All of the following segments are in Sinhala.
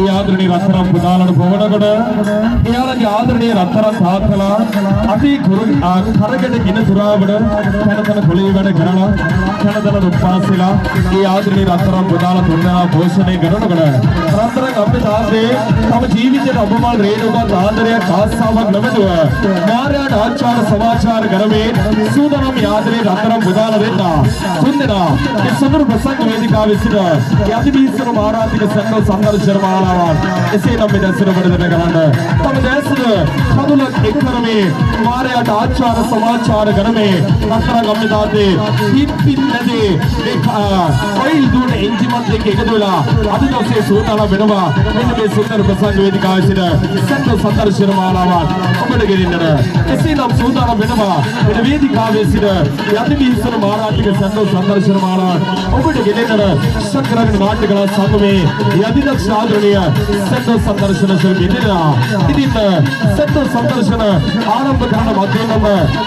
ඒ ආදරණීය රත්තරන් පුතාලට පොවනකොට එයාලගේ ආදරණීය රත්තරන් තාත්තලා අති කරකට ගින තුරාවට තන තන කොළේ වැඩ කරලා තන තන දුප්පාසෙලා ඒ ආදරණීය රත්තරන් පුතාලා තුන්දෙනා පෝෂණය කරනකොට රත්තරන් අපේ තාත්තේ තම ජීවිතේට අපමණ රේණුකත් ආදරයක් ආසාවක් නොමැතුව මාර්යාට ආචාර සමාචාර කරමින් සූදානම් ආදරේ රත්තරන් පුතාලා දෙන්නා තුන්දෙනා ඒ සුදුරු ප්‍රසංග වේදිකාවේ සිට යතිබීසන මාරාන්තික සංඝ සංදර්ශන මාලාවන් එසේනම් මේ දැසන වඩදන කරන්න තම දැසන කඳුලක් එක් කරමේ මාරයාට ආචාර සමාචාර කරමේ රත්තරන් අම්මේ තාත්තේ හිත් පිත් නැදී මේ ඔයිල් දුවන එන්ජිමත් එක්ක එකතු වෙලා අද දවසේ සූදානම් වෙනවා. මෙන්න මේ සුන්දර ප්‍රසංග වේදිකාවේ සිට සංඝ සංදර්ශන මාලාවන් ඔබට ගෙනින්නට එසේනම් සූදානම් වෙනවා. මෙන්න වේදිකාවේ සිට යතිබීසන මාරාන්තික සංඝ සංදර්ශන මාලාවන් ඔබට ගෙනෙන්නට ශංකරගෙන නාට්‍ය කලා සංගමේ යදිදක්ෂ ආදරණීය සංඝ සංදර්ශන ශිල්පී දෙදෙනා. ඉතින් සංඝ සංදර්ශන ආරම්භ කරන මැදෙන්නම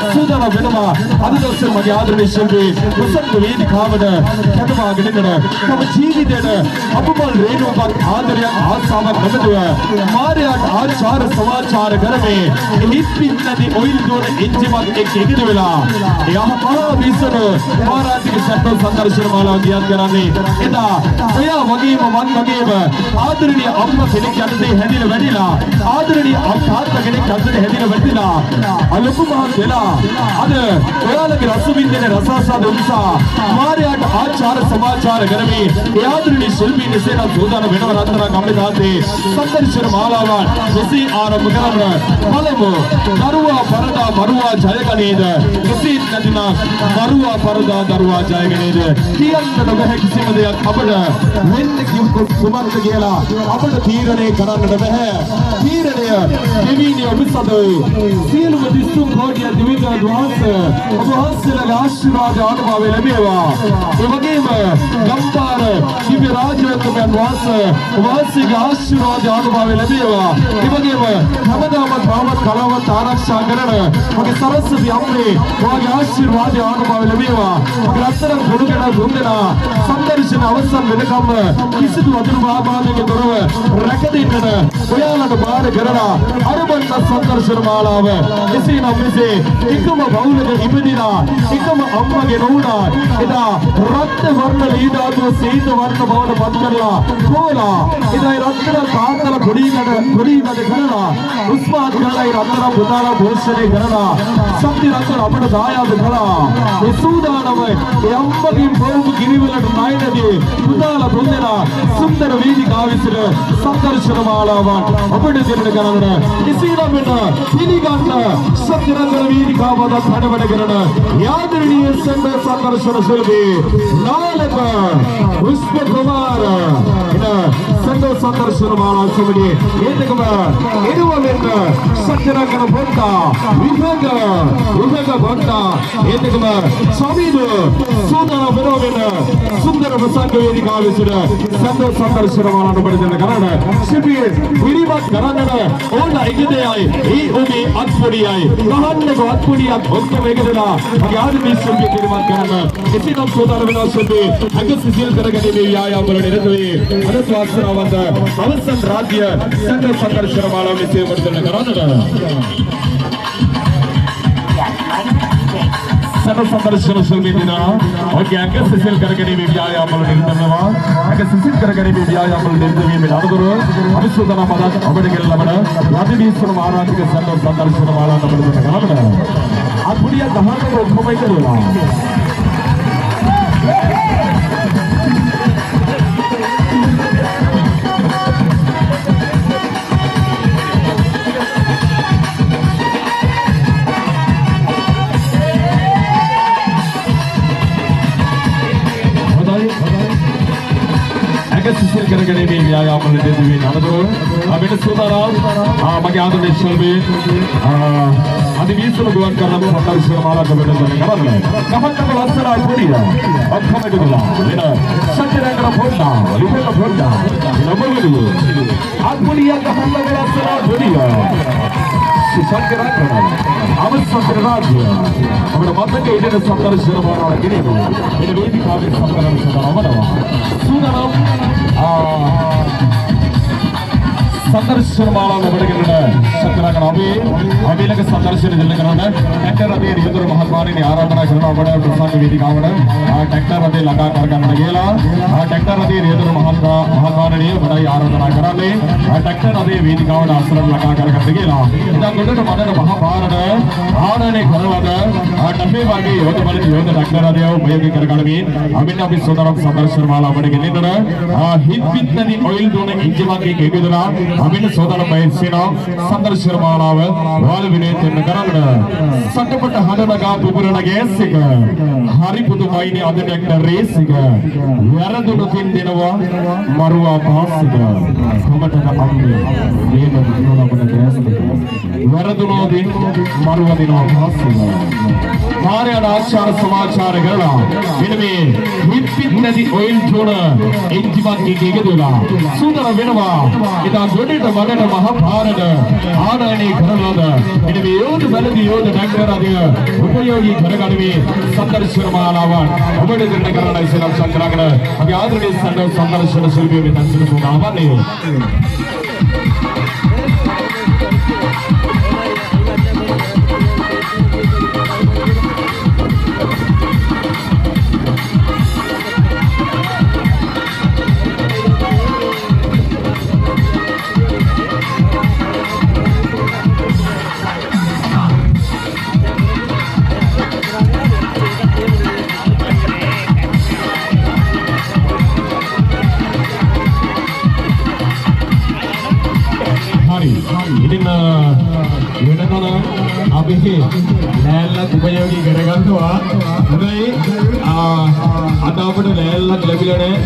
සූදානම් වෙනවා. අද දවසේ මගේ ආදරණීය ශිල්පී ප්‍රසන්න වේදිකාවට කැඳවාගෙන ඉන්නට තම ජීවිතයට අපමණ රේණුවක් ආදරයක් ආසාවක් නැමැතුව මාර්යාට ආචාර සමාචාර කරමේ හිත් පිත් නැති ඔයිල් දුවන එන්ජිමත් එක්ක එකතු වෙලා එයා මහා විසන මාරාන්තික සංඝ සංදර්ශන මාලාව ගියත් කරන්නේ එදා ඔයා වගේම මං වගේම ආදරණීය අම්මා කෙනෙක් යටතේ හැදිලා වැඩිලා ආදරණීය තාත්තා කෙනෙක් යටතේ හැදිලා වැඩිලා අලොකු මහත් වෙලා අද ඔයාලගේ රස වින්දන රසාස්වාද උත්සාහ මාර්යාට ආචාර සමාචාර කරමි ඒ ආදරණීය ශිල්පී එසේනම් සූදානම් වෙනව රත්තරන් අම්මේ තාත්තේ සංදර්ශන මාලාවන් මෙසේ ආරම්භ කරන්න බලමු. දරුවා පරදා මරුවා ජයගනේද එසේත් නැතිනම් මරුවා පරදා දරුවා ජයගනේද කියන්නට බැහැ කිසිම දෙයක් අපට වෙන්න කිව්වොත් කුමක්ද කියලා අපට තීරණය කරන්නට බැහැ. තීරණය දෙවියනි ඔබ සතු සියලුම දිස්තුන් කෝටිය දිව්‍ය වහන්සේ ඔබ වහන්සේලාගේ ආශිර්වාද අනුභවය ලැබේවා. ඒ වගේම ගම්පාර දිව්‍ය රාජවත්මයන් වහන්සේ ඔබ වහන්සේගේ ආශිර්වාද අනුභවය ලැබේවා. ඒ වගේම හැමදාම භාවත් කලාවත් ආරක්ෂා කරන මගේ සරස්වති අම්මේ ඔයාගේ ආශිර්වාද අනුභවය ලැබේවා. මගේ රත්තරන් ගුණගණ තුන්දෙනා සංදර්ශන අවසන් වෙනකම්ම කිසිදු අතුරු ආබාධයකින් තොරව රැක දෙන්නට ඔයාලට බාර කරලා අරබන්න සංදර්ශන මාලාව එසේනම් මෙසේ එකම බවුලක ඉපදිනා එකම අම්මගේ නෝනා එදා රත්ත වර්ණ ලී ධාතුව සීත වර්ණ බවට පත් කරලා කෝලා එදා ඒ රත්තරන් තාත්තලා කොඩි වැඩ කරලා උස්මාත් කරලා ඒ රත්තරන් පුතාලා පෝෂණය කරලා ශක්ති රත්තරන් අපට දායාද කළා. ඒ සූදානම ඒ අම්මගෙන් පොවපු කිරිවලට ණය නැදී පුතාලා තුන්දෙනා සුන්දර වේදිකාවේ සිට සංදර්ශන මාලාවන් අපට දෙන්න කරන්න එසේනම් මෙන්න පිළිගන්න ශක්ති රත්තරන් වේදිකාව අදත් හඬවඩ කරන ආදරණීය සංඝ සංදර්ශන ශිල්පී නාලක පුෂ්ප කුමාර එන සංඝ සංදර්ශන මාලාව සමග ඒතකම එරුවමෙන්න ශක්ති රත්තරන් පොට්ටා විභංග විභංග පොට්ටා ඒතකම සමීද සූදානම් වෙනවගෙන සුන්දර ප්‍රසංග වේදිකාවේ සිට සංඝ සංදර්ශන මාලාව ඔබට දෙන්න කරන්න ශිල්පී විරිමත් කරන්නට ඕන එක දෙයයි ඒ ඔබේ අත්පොඩියයි ගහන්නකෝ අත්පොඩියක් ඔක්කොම එකතු වෙලා මගේ ආදරණීය ශිල්පී කිරිමත් කරන්න එසේනම් සූදානම් වෙනවා ශිල්පී අග සිසිල් කරගැනීමේ ව්‍යායාම වල නිරත වේ අද වාසනාවන්ත අවසන් රාජ්‍ය සංඝ සංදර්ශන මාලාව මෙසේ ඔබට දෙන්න කරන්නට සංඝ සංදර්ශන ශිල්පී දෙනා ඔබගේ අග සිසිල් කරගැනීමේ ව්‍යායාම වල නිරත වෙනවා. අග සිසිල් කරගැනීමේ ව්‍යායාම වල නිරත වීමේ අනතුරුව අපි සූදානම් අදත් ඔබට ගෙන ලබන රාජදීශ්වර මහරජාගේ සංඝ සංදර්ශන මාලාව ඔබට දෙන්න කරන්නට අත්පුඩියක් ගහන්නකො ඔක්කොම එකතු වෙලා හොඳයි ඇඟ සිසිල් කරගැනීමේ ව්‍යායාම වල නිරත වීමේ අනතුරුව අපිට සූදානම් මගේ ආදරණීය ශිල්පී අධිවීසන ගුවන් කරන සංදර්ශන මාලාවක වෙනස කරන්න. ගහන්නකො ලස්සන පොඩිය. ඔක්කොම එකතු වෙලා වෙන සත්‍යරංගන පොඩ්ඩා ලිපෙක පොඩ්ඩා නමගලු අත්පොඩිය ගහන්නකො ලස්සන පොඩිය. සත්‍යරංගන අවසන් රාජ්‍ය අපිට මතක ඉන්න සංදර්ශන මාලාව ගෙනෙමු. එන වේදිකාවේ සම්කරන සූදානම් වෙනවා. සූදානම් සංදර්ශන මාලාව ඔබට ගෙනන සතරකන අපි අවිලක සංදර්ශන දෙන්න කරන ට්‍රැක්ටර් රථයේ රියදුරු මහත්මාණෙනි ආරාධනා කරනවා ඔබට ප්‍රසංග වේදිකාවට ට්‍රැක්ටර් රථය ළඟා කරගන්නට කියලා. ට්‍රැක්ටර් රථයේ රියදුරු මහත්මාණෙනි ඔබටයි ආරාධනා කරන්නේ ට්‍රැක්ටර් රථයේ වේදිකාවට අසලට ළඟා කරගන්න කියලා. ඉතින් ගොඩට මඩට මහ පාරට ආනයනය කරන ලද ටෆේ වර්ගයේ යෝධ බලති යෝධ ට්‍රැක්ටර් රථය උපයෝගී කරගනිමින් අමින් අපි සෝදානම් සංදර්ශන මාලාව ඔබට ගෙනෙන්නට හිත් පිත් නැති ඔයිල් දුවන එන්ජිමක් එක්ක එකතුලා අමින් සෝදානම් මහේසිනා සංදර්ශන මාලාව වාල විනය දෙන්න කරන්න. සටපට හඬ නගා පුපුරන ගෑස් එක හරි පුදුමයිනේ අද ට්‍රැක්ටර් රේස් එක. වැරදුණු තින් දෙනවා මරුවා පාස් එක. කොමටද අම්මේ මේම දිනු ලබන ගෑස් එක. වැරදුණෝ දින් මරුවා දෙනවා පාස් එක. මාරයාට ආචාර සමාචාර කරලා මෙන්න මේ හිත් පිත් නැති ඔයිල් දුවන එන්ජිමක් එක්ක එකතු වෙලා සූදානම් වෙනවා. ඉතින් ගොඩට මඩට මහ පාරට ආනයනය කරන ලද මෙන්න මේ යෝධ බලදී යෝධ ට්‍රැක්ටර් රථය උපයෝගී කරගනිමින් සංදර්ශන මාලාවන් ඔබට දෙන්න කරන්න ඉස්සරහ සංකලන අපි ආදරණීය සංදර්ශන ශිල්පියෝ මේ තන්සල සූදානම් වන්නේ. හරි. ඉතින් වෙනතන අපි ලෑල්ලක් උපයෝගී කරගන්නවා. හැබැයි අද අපිට ලෑල්ලක් ලැබිලා නැහැ.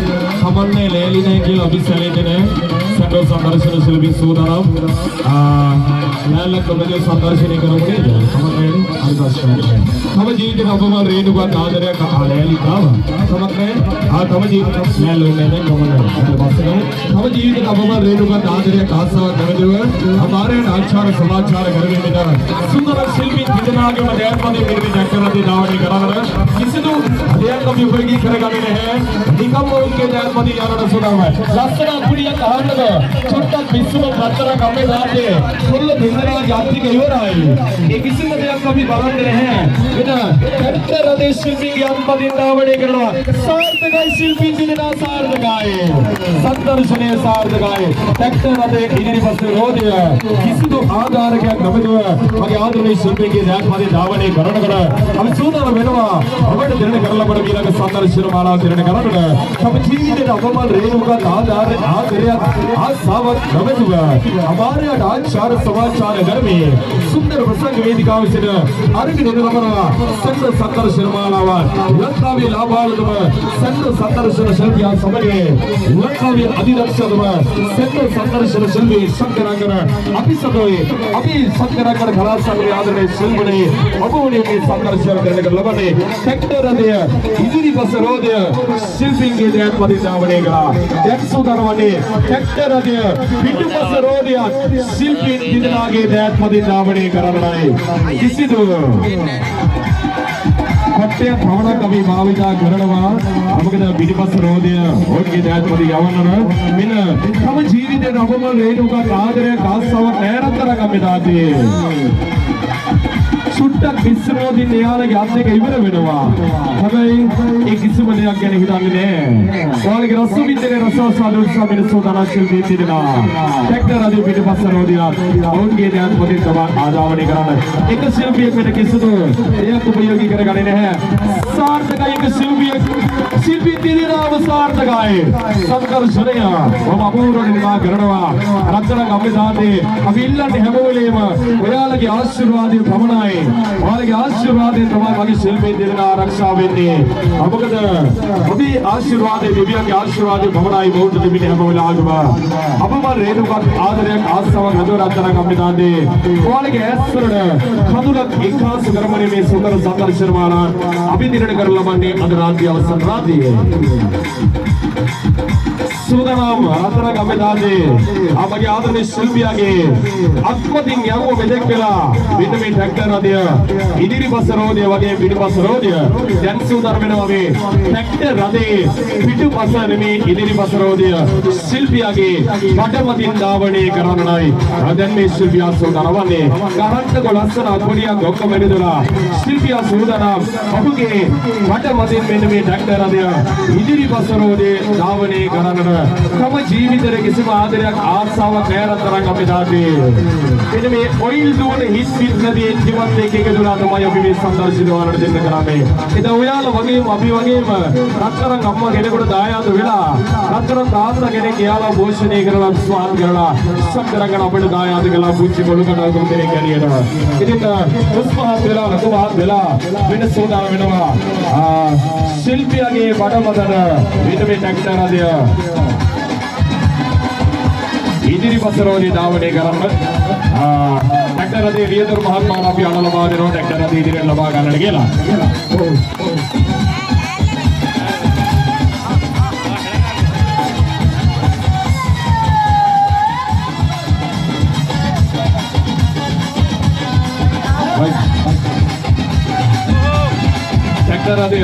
කමන්නේ ලෑලි නැහැ කියලා අපි සැලෙන්නේ නැහැ. සැකෝ සංදර්ශන ශිල්පී සූදානම්. ලෑල්ලක් ඔබගේ සංදර්ශනය කරමු නේද? කමන්නේ හරි ප්‍රශ්නයක්. තම ජීවිතේ අපම රේණුකත් ආදරයක් ලෑලි ආවා. කමක් නැහැ. තම ජීවිත ලෑල්ල ඕනේ නැහැ කමන්නේ. ඊට පස්සේ ගමු. තම ජීවිතේ අපම රේණුකත් ආදරයක් ආසාවක් නැවතුව අමාරයන් ආචාර සමාචාර කරමින් ඉන්න සුන්දර ශිල්පී දෙදෙනාගේම දයාත්මක නිර්මිත ට්‍රැක්ටර් රථය ධාවනය කරනට කිසිදු දෙයක් අපි උපයෝගී කරගන්නේ නැහැ. නිකම්ම උන්ගේ දයාත්මක යනට සූදානම්යි. ලස්සන කුඩියක් අහන්නද චුට්ටක් පිස්සුම පතරක් අපේ තාත්තේ කොල්ල දෙන්නා ජාතික ඉවරයි. ඒ කිසිම දෙයක් අපි බලන්නේ නැහැ. වෙන ට්‍රැක්ටර් රථයේ ශිල්පීගේ අත්පතින් ධාවනය කරනවා. සාර්ථකයි ශිල්පීන් දෙදෙනා සාර්ථකයි. සංදර්ශනය සාර්ථකයි. ට්‍රැක්ටර් රථයේ ඉදිරිපස රෝදය කිසිදු ආධාරකයක් නැමැතිව මගේ ආදරණීය ශිල්පීන්ගේ දයාත්මක ධාවනය කරනකොට අපි සූදානම් වෙනවා ඔබට දෙන්න කරලා ලබන ඊළඟ සංදර්ශන මාලාව දෙන්න කරන්නට. තම ජීවිතයට අපමණ රේණුකත් ආදරයක් ආසාවක් නැමැතිව අමාරයට ආචාර සමාචාර කරමින් සුන්දර ප්‍රසංග වේදිකාව සිට අරගෙන එන ලබනවා සම්ද සංදර්ශන මාලාව. ලංකාවේ ලාභාලතම සම්ද සංදර්ශන ශිල්පියා සමග ලංකාවේ අධිදක්ෂතම සම්ද සංදර්ශන ශිල්පී ශංකරංගන අපි සතුයි අපි සංකරංගන කලා සංගමයේ ආදරණීය ශිල්පිනී ඔබ වනේ මේ සංදර්ශන කරන කර ලබන්නේ ට්‍රැක්ටර් රථය ඉදිරිපස රෝදය ශිල්පීන්ගේ දයාත්මක ධාවනය කළා. දැන් සූදානම් වන්නේ ට්‍රැක්ටර් රථය පිටුපස රෝදය ශිල්පීන් දෙදෙනාගේ දයාත්මක ධාවනය කරන්නයි. කිසිදු කොට්ටයක් පමණක් අපි භාවිතා කරනවා. මොකද පිටිපස්ස රෝදය ඔවුන්ගේ දයාත්මක යවන්නන මෙන්න තම ජීවිතයට අපම රේණුකක් ආදරයක් ආසාවක් නෑරතරක් අපේ තාත්තේ. සුට්ටක් විශ්‍රෝදින් එයාලගේ අත් දෙක ඉවර වෙනවා. හැබැයි ඒ කිසිම දෙයක් ගැන හිතන්නේ නෑ. ඔයාලගේ රස වින්දනයේ රසාස්වාද උත්සාහ වෙන සෝදානම් ශිල්පී තිරෙනවා. ට්‍රැක්ටර් රථයේ පිටිපස්ස රෝදියා ඔවුන්ගේ දයාත්මකෙන් තමයි ආදාවනය කරන්නේ. එක ශිල්පියෙක් වෙන කිසිදු දෙයක් උපයෝගී කරගන්නේ නැහැ. සාර්ථකයි එක ශිල්පියෙක්. ශිල්පී තිරෙනාම සාර්ථකයි. සංකර්ෂණය මම අපූර්ව නිමා කරනවා. රත්තරන් අපේ තාත්තේ අපි ඉල්ලන්නේ හැම වෙලේම ඔයාලගේ ආශිර්වාදය පමණයි. ඔයාලගේ ආශිර්වාදයෙන් තමයි මගේ ශිල්පී දෙදෙනා ආරක්ෂා වෙන්නේ. මොකද ඔබේ ආශිර්වාදය දෙවියන්ගේ ආශිර්වාදය පමණයි මොහොත තිබෙන හැම වෙලාවකම. අපම රේණුකත් ආදරයක් ආසාවක් හදව රත්තරන් අපේ තාත්තේ ඔයාලගේ ඇස් වලට කඳුලක් එක්කාසු කරමනේ මේ සුන්දර සංදර්ශන මාලා අපි දිනන කර ලබන්නේ අද රාත්‍රී අවසන් රාත්‍රියේ. සූදානම් රත්තරන් අපේ තාත්තේ අපගේ ආදරණීය ශිල්පියාගේ අත්මතින් යවුව මෙතෙක් වෙලා මෙන්න මේ ට්‍රැක්ටර් රථය ඉදිරිපස රෝදය වගේ පිටුපස රෝදය දැන් සූදානම් වෙනවා. මේ ට්‍රැක්ටර් රථයේ පිටුපස නෙමේ ඉදිරිපස රෝදය ශිල්පියාගේ බඩමතින් ධාවනය කරන්නයි දැන් මේ ශිල්පියා සූදානම් වන්නේ. ගහන්නකො ලස්සන අත්පොඩියක් ඔක්කොම එකතුලා ශිල්පියා සූදානම් ඔහුගේ බඩමතින් මෙන්න මේ ට්‍රැක්ටර් රථය ඉදිරිපස රෝදය ධාවනය කරන්නට. තම ජීවිතේ කිසිම ආදරයක් ආසාවක් නෑ රත්තරන් අපේ තාත්තේ. මෙන්න මේ ඔයිල් දුවන හිස් පිස් නැති එන්ජිමත් එක්ක එකතු වෙලා තමයි අපි මේ සංදර්ශන ඔයාලට දෙන්න කරන්නේ. ඉතින් ඔයාලා වගේම අපි වගේම රත්තරන් අම්මා කෙනෙකුට දායාද වෙලා රත්තරන් තාත්තා කෙනෙක් එයාලා පෝෂණය කරලා ස්වාන් කරලා සක්තරංගන අපිට දායාද කළා පුංචි කොළු කඩ තුන් දෙනෙක් ඇරියට. ඉතින් උස්මහත් වෙලා ලොකු මහත් වෙලා වෙන සූදානම් වෙනවා. ශිල්පියාගේ බඩමතට මෙන්න මේ ට්‍රැක්ටර් රථය ඉදිරිපස රෝදේ ධාවනය කරන්න. ට්‍රැක්ටර් රථයේ රියදුරු මහත්මයාට අපි අණ ලබා දෙනවා ට්‍රැක්ටර් රථය ඉදිරියෙන් ලබා ගන්නට කියලා. ට්‍රැක්ටර් රථය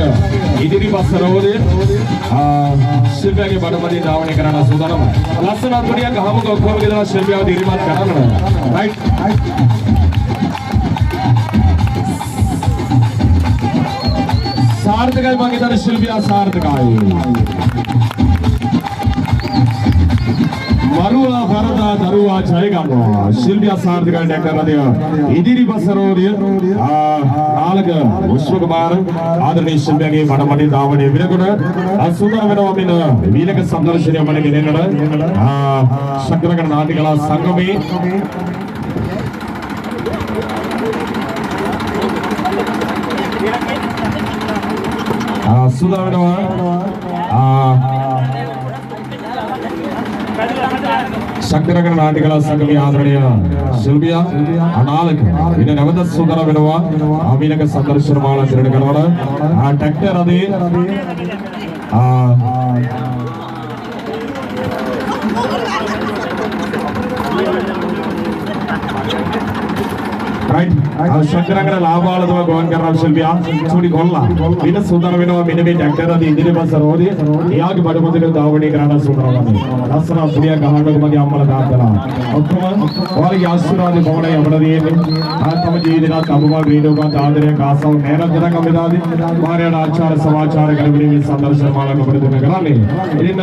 ඉදිරිපස රෝදය ශිල්පියාගේ බඩමතින් ධාවනය කරන්න සූදානම්. ලස්සන අත්පොඩියක් ගහමුකෝ ඔක්කොම ගෙදර ශිල්පියාව දිරිමත් කරන්න. රයිට්. සාර්ථකයි මං හිතන්නේ ශිල්පියා සාර්ථකයි. මරුවා වරදා දරුවා ජය ගන්නවා. ශිල්පියා සාර්ථකයි ට්‍රැක්ටර් රථය ඉදිරිපස රෝදය නාලක විශ්වකුමාර ආදරණීය ශිල්පියාගේ බඩමඩි ධාවනය වෙනකොට සූදානම් වෙනවා මෙන්න ඊළඟ සංදර්ශනය අපට ගෙනෙන්නට ශක්තිනගර නාට්‍ය කලා සංගමේ සූදානම් වෙනවා ශක්තිනගර නාට්‍ය කලා සංගමේ ආදරණීය ශිල්පියා අනාලක ඉන්න නැවතත් සූදානම් වෙනවා ඊළඟ සංදර්ශන මාලා තිරණ කරනවා. ට්‍රැක්ටර් රථයේ රයිට් ශක්තිනගර ලාභාලදව ගමන් කරන ශිල්පියා චූටි කොල්ලා වෙන සූදානම් වෙනවා මෙන්න මේ ට්‍රැක්ටර් රථයේ ඉදිරිපස රෝදය එයාගේ බඩමුදල ධාවනය කරන්න සූදානම් වන්නේ. ලස්සන පුඩියක් ගහන්නකො මගේ අම්මලා තාත්තලා ඔක්කොම ඔයාලගේ ආශිර්වාදය පමණයි අපට තියෙන්නේ. තම ජීවිතේට අබමල් වේදෝපත් ආදරයක් ආසාවක් නෑ රජරක් අපේ දාදී මාර්යාට ආචාර සමාචාර කරමින් මේ සංදර්ශන මාලාව අපට දුන්න කරන්නේ. ඉතින්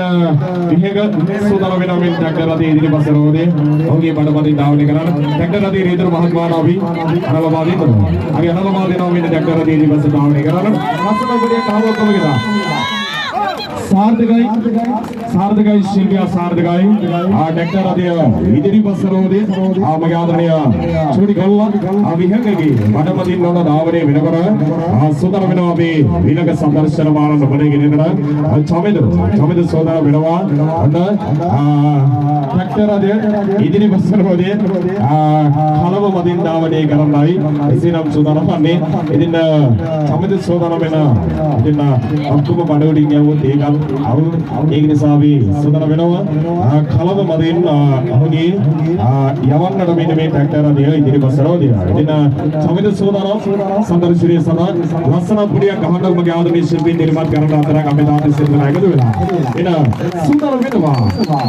විහෙග සූදානම් වෙනවා මේ ට්‍රැක්ටර් රථයේ ඉදිරිපස රෝදය ඔහුගේ බඩමුදල ධාවනය කරන්න. ට්‍රැක්ටර් රථයේ රීතර මහත්මයාට අපි අණ ලබා දෙනවා. අපි අණ ලබා දෙනවා මෙන්න ට්‍රැක්ටර් රථයේ ඉදිරිපස ධාවනය කරන්න. ලස්සන පොඩියක් අහුව ඔක්කොම ගෙදා. සාර්ථකයි සාර්ථකයි ශිල්පියා සාර්ථකයි. ට්‍රැක්ටර් රථය ඉදිරිපස රෝදය මගේ ආදරණීය චූටි කොල්ලා විහඟගේ බඩමතින් නොන ධාවනය වෙනකොට සූදානම් වෙනවා අපි ඊළඟ සංදර්ශන මාලාව ඔබට ගෙනෙන්නට. චමිද චමිද සූදානම් වෙනවා. අන්න ට්‍රැක්ටර් රථය ඉදිරිපස රෝදය කලව මතින් ධාවනය කරන්නයි එසේනම් සූදානම් වන්නේ. ඉතින් චමිද සූදානම් වෙන ඉතින් ඔක්කොම බඩ උඩින් යවුවොත් ඒකත් අවුල්. ඒක නිසා අපි සූදානම් වෙනවා කලව මතින් ඔහුගේ යවන්නට මෙන්න මේ ට්‍රැක්ටර් රථය ඉදිරිපස රෝදය. ඉතින් චමිද සූදානම් සංදර්ශනයේ සඳහා ලස්සන පුඩියක් ගහන්න මගේ ආදරණීය ශිල්පීන් නිර්මාණ කරන අතරක් අපේ තාත්තේ සිල්පලා එකතු වෙලා එන සූදානම් වෙනවා.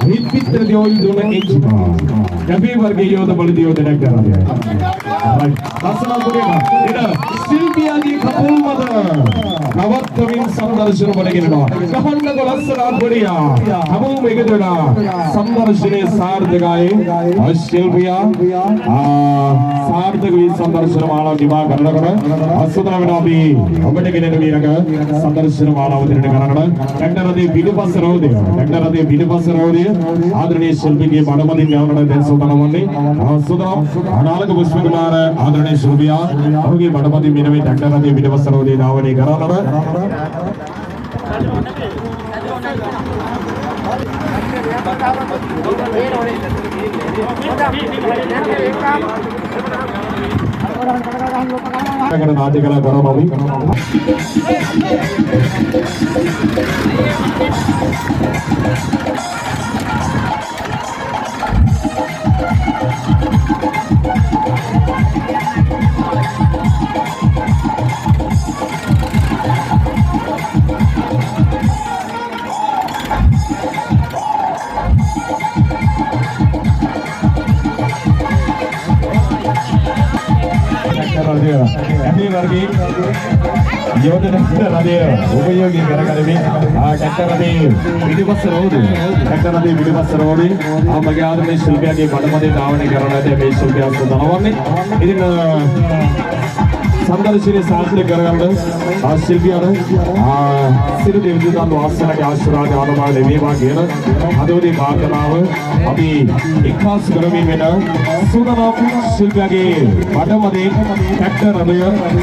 හිත් පිටර දියෝයි දුන එන්ජිම කැපී වර්ගයේ යෝධ බලි දියෝධ ට්‍රැක්ටර් රථය. රයිට් ලස්සන පුඩියක් එන ශිල්පියාගේ කපුල් මත නවත්තමින් සංදර්ශන බඩගෙනවා. ගහන්නකො ලස්සන අත්පොඩියා හැමෝම එකතු වෙලා සංදර්ශනයේ සාර්ථකයි. ශිල්පියා සාර්ථක වී සංදර්ශන මාලාව නිමා කරනකොට සූදානම් වෙනවා අපි ඔබට ගෙනෙන ඊළඟ සංදර්ශන මාලාව දෙන්න කරන්නට. ට්‍රැක්ටර් රථයේ පිටුපස රෝදය ට්‍රැක්ටර් රථයේ පිටුපස රෝදය ආදරණීය ශිල්පීගේ බඩමදින් යවන්නට දැන් සූදානම් වන්නේ. සූදානම් අනාලක පුෂ්පකුමාර ආදරණීය ශිල්පියා ඔහුගේ බඩමදින් මෙන්න මේ ට්‍රැක්ටර් රථයේ පිටුපස රෝදය ධාවනය කරන්නට. නාට්‍ය කලා කරනවා අපි. ඇති වර්ගයේ යෝධ ට්‍රැක්ටර් රථය උපයෝගී කරගනිමින් ආ ට්‍රැක්ටර් රථයේ පිටිපස්ස රෝදේ, ට්‍රැක්ටර් රථයේ පිටිපස්ස රෝදේ ආ මගේ ආදරණීය ශිල්පියාගේ බඩමතේ ධාවනය කරන ඇති මේ ශිල්පියා සූදානම් වන්නේ. ඉතින් සංදර්ශනයේ සාර්ථක කරගන්න ආ ශිල්පියාට ආ සියලු දෙවියන් වහන්සේලාගේ ආශිර්වාද ආනුභාව ලැබේවා කියන හදවතේ ප්‍රාර්ථනාව අපි එක්කාසු කරමින් වෙන සූදානම් ශිල්පියාගේ බඩමතේ ට්‍රැක්ටර් රථය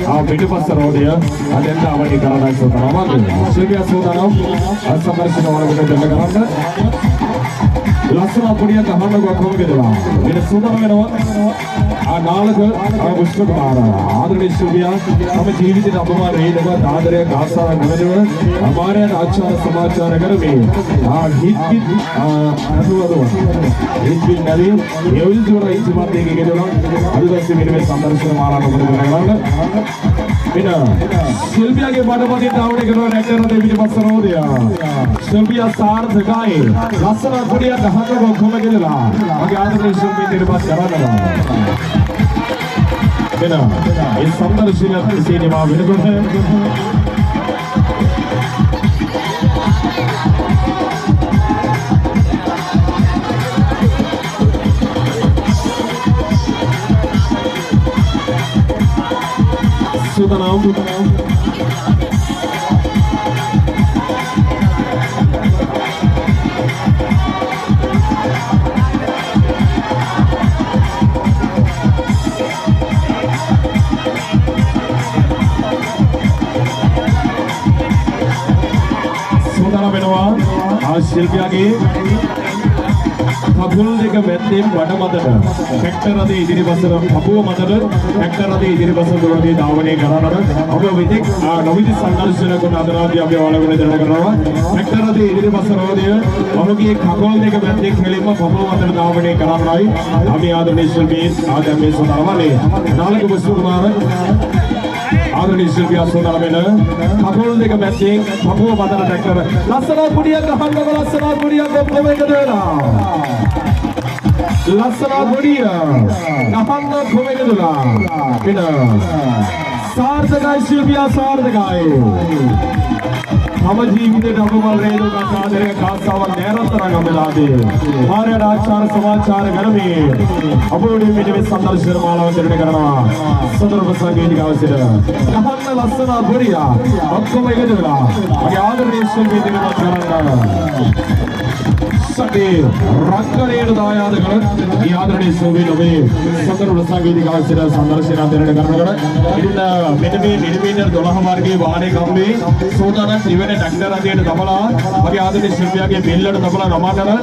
ආ පිටිපස්ස රෝදය අදෙන් ධාවනය කරන්නයි සූදානම් වන්නේ. ශිල්පියා සූදානම් සංදර්ශන වලකට දෙන්න කරන්න. ලස්සන පොඩියක් අහන්නකෝ කොහොමද කියලා. වෙන සූදානම් වෙනවා. ආ නාලක ආ පුෂ්ප කුමාර ආදරණීය ශිල්පියා තම ජීවිතේට අපමාන රේදවත් ආදරයක් ආසාවක් නොවැළව අමාරයට ආචාර සමාචාර කරමින් ආ හිත් පිත් අතුවදුව හිත් පිත් නැවි එවිල් දුර ඉතිමත් දෙක ගෙදලා අද දවසේ මෙන්න මේ සංදර්ශන මාලාව ඔබට කරගන්න. වෙන ශිල්පියාගේ බඩපතේ ධාවනය කරන ට්‍රැක්ටර් රථයේ පිටිපස්ස රෝදය ශිල්පියා සාර්ථකයි. ලස්සන පොඩියක් අහන්නකෝ කොහොම කියලා. මගේ ආදරණීය ශිල්පීන් ඉදිරිපත් කරනවා. වෙන ඒ සංදර්ශන සිනමා වෙනකොට සූදානම් සූදානම් වෙනවා ආ ශිල්පියාගේ කකුල් දෙක මැද්දෙන් බඩ මතට ට්‍රැක්ටර් රථයේ ඉදිරිපසට කපුව මතට ට්‍රැක්ටර් රථයේ ඉදිරිපස දුරදී ධාවනය කරනකොට ඔබ විතෙක් නොවිදි සංදර්ශන කොට අද රාත්‍රියේ අපි ඔයාලට දෙන්න කරනවා. ට්‍රැක්ටර් රථයේ ඉදිරිපස රෝදය ඔහුගේ කකුල් දෙක මැද්දෙන් කෙලින්ම කපුව මතට ධාවනය කරන්නයි අපි ආදරණීය ශිල්පී ආදම් මේ සූදානම් වන්නේ. නාලක පුෂ්ප කුමාර ආදරණීය ශිල්පියා සූදානම් වෙන කකුල් දෙක මැද්දෙන් කපුව මතට ට්‍රැක්ටර් ලස්සන කුඩියක් අහන්නකො ලස්සන කුඩියක් ඔක්කොම එකතු වෙලා ලස්සන ගොඩිය ගහන්න කොම එකතුලා වෙන සාර්ථකයි ශිල්පියා සාර්ථකයි. තම ජීවිතේට අපමල් රේදුක ආදරය කාසාවක් නෑරතරම් අමලාදී මාරයට ආචාර සමාචාර කරමින් අප වෙනුවෙන් මෙන්න මේ සංදර්ශන මාලාව තිරණය කරනවා. සතරප සංගීතිකාව සිට ගහන්න ලස්සන ගොඩිය ඔක්කොම එකතු වෙලා මගේ ආදරණීය ශිල්පී ඉදිරිපත් කරන්න. සටේ රංගනයට දායාද කළ ඒ ආදරණීය ශිල්පීන් ඔබේ සතරප සංගීතිකාව සිට සංදර්ශන තිරණය කරනකොට ඉතින් මෙන්න මේ මිලිමීටර් 12 වර්ගයේ වාහනේ කම්බේ සූදානම් ත්‍රිවෙනි ට්‍රැක්ටර් රථයට දමලා මගේ ආදරණීය ශිල්පියාගේ බෙල්ලට දමලා නමන්නන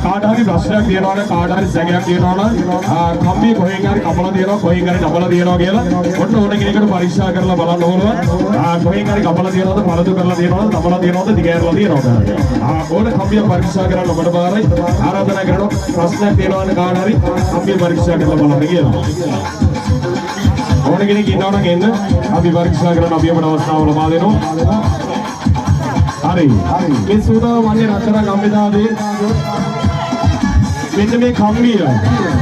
කාට හරි ප්‍රශ්නයක් තියෙනවා නම් කාට හරි සැකයක් තියෙනවා නම් කම්බිය කොහෙන් හරි කපලා තියෙනවා කොහෙන් හරි දමලා තියෙනවා කියලා ඔන්න ඕන කෙනෙකුට පරීක්ෂා කරලා බලන්න ඕන. කොහෙන් හරි කපලා තියෙනවද පරදු කරලා තියෙනවද දමලා තියෙනවද දිගෑරලා තියෙනවද ඕන කම්බිය පරීක්ෂා කරන්න ඔබට බාරයි ආරාධනා කරනවා. ප්‍රශ්නයක් තියෙනවා නම් කාට හරි කම්බිය පරීක්ෂා කරලා බලන්න කියලා. ඕන කෙනෙක් ඉන්නවා නම් එන්න අපි පරීක්ෂා කරන්න අපි ඔබට අවස්ථාව ලබා දෙනවා. හරි මේ සූදානම් වන්නේ රත්තරන් අම්බෙදාදී මෙන්න මේ කම්බිය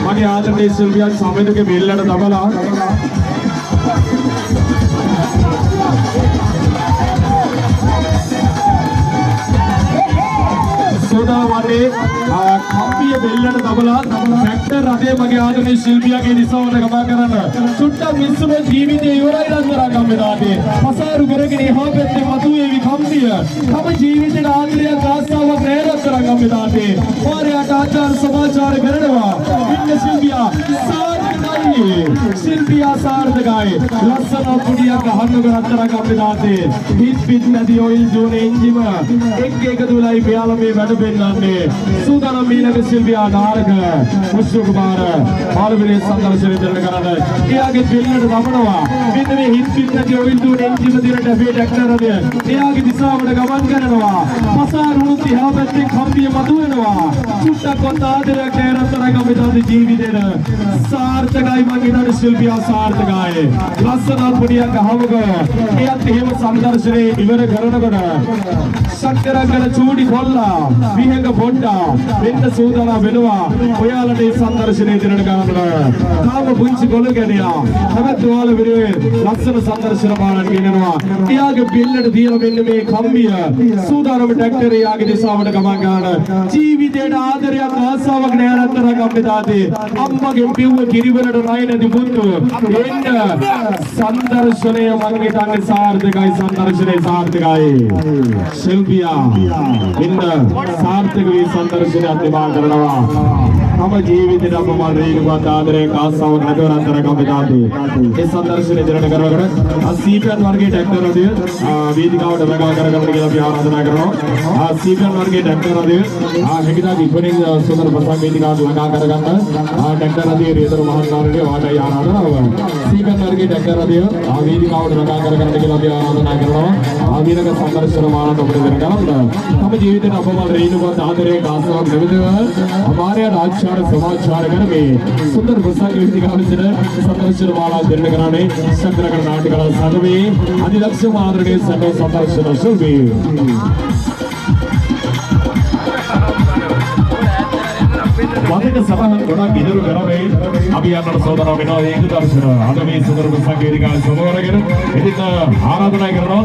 මගේ ආදරණීය ශිල්පියා සමෙදුගේ බෙල්ලට දමලා සූදානම් වන්නේ කම්බිය බෙල්ලට දමලා ට්‍රැක්ටර් රථය මගේ ආදරණීය ශිල්පියාගේ දිශාවට ගමන් කරන්න. සුට්ටක් මිස්සුන ජීවිතේ ඉවරයි රත්තරන් අම්බෙදාදී පසාරු කරගෙන එහා පැත්තේ මතුවේවි කම්බිය. තම ජීවිතේට ආදරයක් ආසාවක් නෑ රත්තරන් අම්බෙදාදී මාරයාට ආචාර සමාචාර කරනවා. ඉන්න ශිල්පියා සාර්ථකයි. ශිල්පියා සාර්ථකයි. ලස්සන කුඩියක් අහන්නක රත්තරන් අම්බෙදාදී හිත් පිත් නැති ඔයිල් ජෝන එන්ජිම එක් එකතු වෙලායි මෙයාලා මේ වැඩ පෙන්නන්නේ. සූදානම් ඊළඟ ශිල්පියා නාරක පුෂ්ප කුමාර මාළවිලේ සංදර්ශනය දෙන්න කරන්න. එයාගේ බිල්ලට දමනවා. මෙන්න මේ හිත් පිට නැති ඔයිල් දුවන එන්ජිම තියෙන ටැෆේ ට්‍රැක්ටර් රථය. එයාගේ දිශාවට ගමන් කරනවා. පසාරුණු තිහා පැත්තෙන් කම්බිය මතුවෙනවා. චුට්ටක්වත් ආදරයක් නෑ රත්තරන් අපේ තාත්තේ ජීවිතේට. සාර්ථකයි මං හිතන්නේ ශිල්පියා සාර්ථකයි. ලස්සන පොඩියක් අහමුකෝ. එයත් එහෙම සංදර්ශනයේ ඉවර කරනකොට සක්කරංගන චූඩි කොල්ලා විහඟ පොඩ්ඩා වෙන්න සූදානම් වෙනවා. ඔයාලට මේ සංදර්ශනයේ දෙන්නට ගන්න. තාම පුංචි කොළ ගැනියා. හැබැයි ඔයාලා වෙනුවෙන් ලස්සන සංදර්ශන මාලන් ගෙනනවා. එයාගේ බෙල්ලට තියලා මෙන්න මේ කම්බිය සූදානම ට්‍රැක්ටරේ යාගේ දිශාවට ගමන් ගන්න. ජීවිතේට ආදරයක් ආසාවක් නෑ රත්තරන් අපේ තාත්තේ. අම්මගෙන් පිව්ව කිරිවලට නය නැති පුතු. එන්න සංදර්ශනය මං හිතන්නේ සාර්ථකයි. සංදර්ශනය සාර්ථකයි. ශිල්පියා එන්න සාර්ථක වී සංදර්ශනයක් නිමා කරනවා. තම ජීවිතේට අප මල් රේණුවත් ආදරයක් ආසාවක් නැතුව රත්තරන් අපේ තාත්තේ. ඒ සංදර්ශනය දෙරණ කරනකොට සීපියන් වර්ගයේ ට්‍රැක්ටර් රථය වේදිකාවට ළඟා කරගන්න කියලා අපි ආරාධනා කරනවා. සීපියන් වර්ගයේ ට්‍රැක්ටර් රථය හැකිතාක් ඉක්මනින් සුන්දර ප්‍රසංග වේදිකාවට ළඟා කරගන්න. ට්‍රැක්ටර් රථයේ රියදුරු මහත්මයාණන්ගේ වාටයි ආරාධනාව. සීපියන් වර්ගයේ ට්‍රැක්ටර් රථය වේදිකාවට ළඟා කරගන්න කියලා අපි ආරාධනා කරනවා. ඊළඟ සංදර්ශන මානට ඔබට දෙන කරන්න. තම ජීවිතේට අප මල් රේණුවත් ආදරයක් ආසාවක් නැමෙතව අමාරයට ආචාර සමාචාර කර මේ සුන්දර ප්‍රසංග වේදිකාව සිට සංදර්ශන මාලා දෙන්න කරන්නේ චන්ද්‍රකර නාට්‍ය කලා සංගමේ අධිදක්ෂම ආදරණීය සැඟ සංදර්ශන ශිල්පී. මතක සටහන් ගොඩක් ඉදිරි කරමින් අපි යන්නට සූදානම් වෙනවා ඒක දර්ශන. අද මේ සුන්දර ප්‍රසංග වේදිකාව සමවරගෙන ඉතින් ආරාධනා කරනවා.